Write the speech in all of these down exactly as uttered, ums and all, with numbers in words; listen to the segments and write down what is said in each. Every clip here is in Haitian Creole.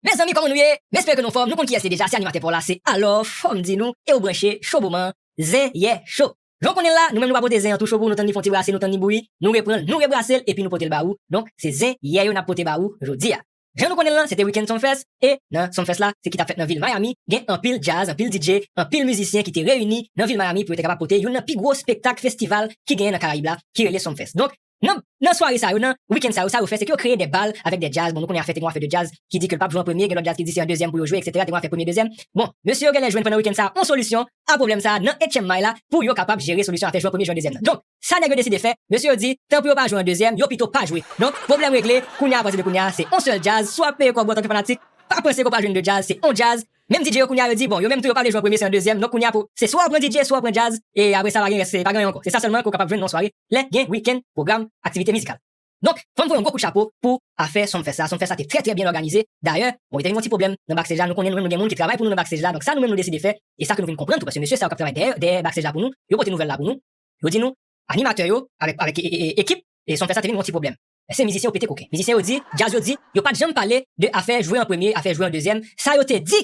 Mezanmi, kòman nou ye? M espere ke nou anfòm. Nou konn kiyès li deja, se animatè pa w la, se Alò, fò m di nou, e w branche Cho Moman, Zen Yè Cho. Jan w konnen l la, nou menm nou pa pote zen an tou cho pou nou tann li fè yon ti brase, nou tann li bouyi, nou reprann l, nou rebrase l, epi nou pote l ba ou. Donk, se zen yè yo n ap pote ba ou jodi a. Jan nou konnen l lan, se te wikenn Sumfest, e nan Sumfest la, se ki t ap fèt nan vil Miami, gen anpil djaz, anpil D J, anpil mizisyen ki te reyini nan vil Miami pou yo te kapab pote youn nan pi gwo espektak festival ki genyen nan Karayib la, ki rele Sumfest. Donk, nan, nan sware sa yo, nan wikenn sa yo, sa yo fè, se ke yo kreye de bal avèk de djaz. Bon, nou konnen afè te gen afè de djaz ki di ke l p ap jwe an premye, gen lòt djaz ki di se an dezyèm pou yo jwe, etsetera. Te gen afè premye, dezyèm. Bon, mesye yo genlè jwenn pandan wikenn sa yon solisyon a pwoblèm sa nan H M I la pou yo kapab jere solisyon afè jwe an premye, jwe an dezyèm nan. Donk, sa nèg yo deside fè, mesye yo di, tanpri yo pa jwe an dezyèm, yo pito pa jwe. Donk, pwoblèm regle, kounye a, apati de kounye a, se yon sèl djaz, swa w ap peye kòb ou antanke fanatik, pa panse ke w pral jwenn de djaz, se yon djaz. Menm D J yo kounye a yo di, bon, yo menm tou yo pa vle jwe an premye, se an dezyèm, donk kounye a pou, se swa w pran D J, swa w pran djaz, e apre sa pa gen rès, se pa gen anyen ankò. Se sa sèlman ke w kapab jwenn nan yon sware, lè gen wikenn pwogram aktivite mizikal. Donk, fò m voye yon gwo kout chapo pou afè Sumfest la. Sumfest la te trè, trè byen òganize. Dayè, bon, yo te gen yon ti pwoblèm nan backstage la. Nou konnen nou menm nou gen moun ki travay pou nou nan backstage la. Donk, sa nou menm nou deside fè, e sa ke nou vin konprann tou, paske mesye sa yo k ap travay dèyè, dèyè backstage la pou nou, yo pote nouvèl la pou nou. Yo di nou, animatè yo, avèk, avèk e, e, e, ekip, e Sumfest la te vin yon ti pwoblèm. Mesye mizisyen yo pete koken. Mizisyen yo di, djaz yo di, yo pa t janm pale de afè jwe an premye, afè jwe an dezyèm. Sa yo te di,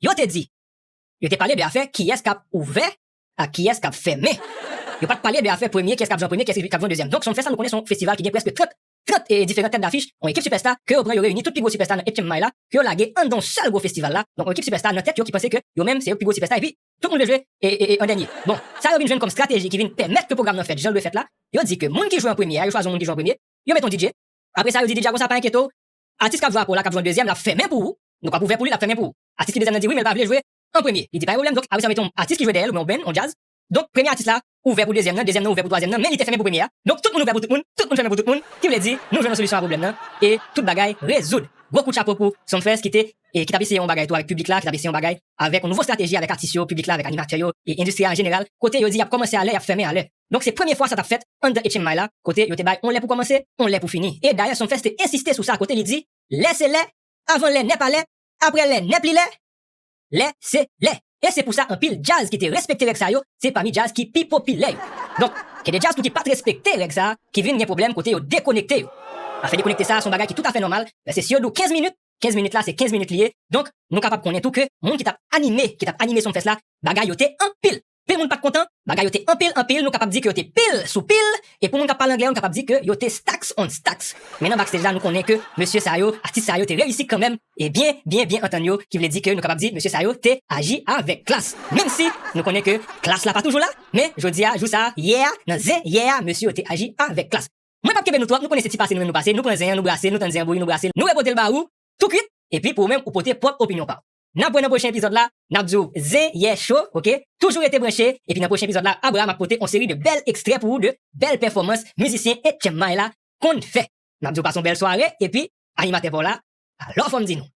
yo te di, yo te pale de afè kiyès k ap ouvè ak kiyès k ap fèmen. Yo pa t pale de afè premye, kiyès k ap jwe an premye, kiyès k ap jwe an dezyèm. Donk, Sumfest la, nou konnen se yon festival ki gen prèske trant, trant, e, diferan tèt dafich, yon ekip sipèsta ke yo pran, yo reyini tout pi gwo sipèsta nan H M I la, ke yo lage anndan yon sèl gwo festival la. Donk, yon ekip sipèsta nan tèt yo ki panse ke yo menm se yo pi gwo sipèsta, epi tout moun vle jwe, e, e, e, an dènye. Bon, sa yo vin jwenn kòm estrateji ki vin pèmèt ke pwogram nan fèt jan l dwe fèt la, yo di ke moun ki jwe an premye a, yo chwazi yon moun ki jwe an premye, yo met yon D J. Apre sa, yo di D J a konsa, pa enkyete w, atis k ap jwe apre w la, k ap jwe an dezyèm, l ap fèmen pou ou. Donk, w ap ouvè pou li, l ap fèmen pou ou. Atis ki dezyèm nan di wi, men l pa vle jwe an premye. Li di pa gen pwoblèm, donk, apre sa, yo mete yon atis ki jwe dèyè l, oubyen yon band, yon djaz. Donk, premye atis la ouvè pou dezyèm nan, dezyèm nan ouvè pou twazyèm nan, men li te fèmen pou premye a. Donk, tout moun ouvè pou tout moun, tout moun fèmen pou tout moun, ki vle di, nou jwenn yon solisyon a pwoblèm nan, e tout bagay rezoud. Gwo kout chapo pou Sumfest ki te, e ki t ap eseye yon bagay tou avèk piblik la, ki t ap eseye yon bagay avèk yon nouvo estrateji avèk atis yo, piblik la, avèk animatè yo, e endistri a an jeneral, kote yo di y ap kòmanse alè, y ap fèmen alè. Donk, se premye fwa sa t ap fèt anndan H M I la, kote yo te bay yon lè pou kòmanse, yon lè pou fini. E dayè, Sumfest te ensiste sou sa, kote li di, lè se lè, avan lè nèp alè, apre lè nèp li lè, lè se lè. E se pou sa anpil djaz ki te respekte règ sa yo, se pami djaz ki pi popilè yo. Donk, gen de djaz tou ki pa t respekte règ sa, ki vin gen pwoblèm kote yo dekonekte yo. Afè dekonekte sa, se yon bagay ki toutafè nòmal, paske si yo di w kenz minit, kenz minit la, se kenz minit li ye. Donk, nou kapab konnen tou ke moun ki t ap anime, ki t ap anime Sumfest la, bagay yo te anpil. Pil moun pa t kontan, bagay yo te anpil, anpil, nou kapab di ke yo te pil sou pil, e pou moun k ap pale anglè yo, nou kapab di ke yo te stacks on stacks. Men nan backstage la, nou konnen ke mesye sa yo, atis sa yo te reyisi kanmenm, e byen, byen, byen antann yo, ki vle di ke nou kapab di mesye sa yo te aji avèk klas. Menm si nou konnen ke klas la pa toujou la, men jodi a, jou sa a, yè a, nan zen yè a, mesye yo te aji avèk klas. Mwen p ap kenbe nou twòp, nou konnen se ti pase nou menm nou pase, nou pran zen an, nou brase l, nou tann zen an bouyi, nou brase l, nou repote l ba ou, tou kwit, epi pou ou menm ou pote pwòp opinyon pa w. N ap wè nan pwochen epizòd la, n ap di w zen yè cho, oke? Toujou rete branche, epi nan pwochen epizòd la, Abraham ap pote yon seri de bèl ekstrè pou ou de bèl pèfòmans mizisyen H M I la konn fè. N ap di w pase yon bèl sware, epi animatè pa w la, alò fò m di nou.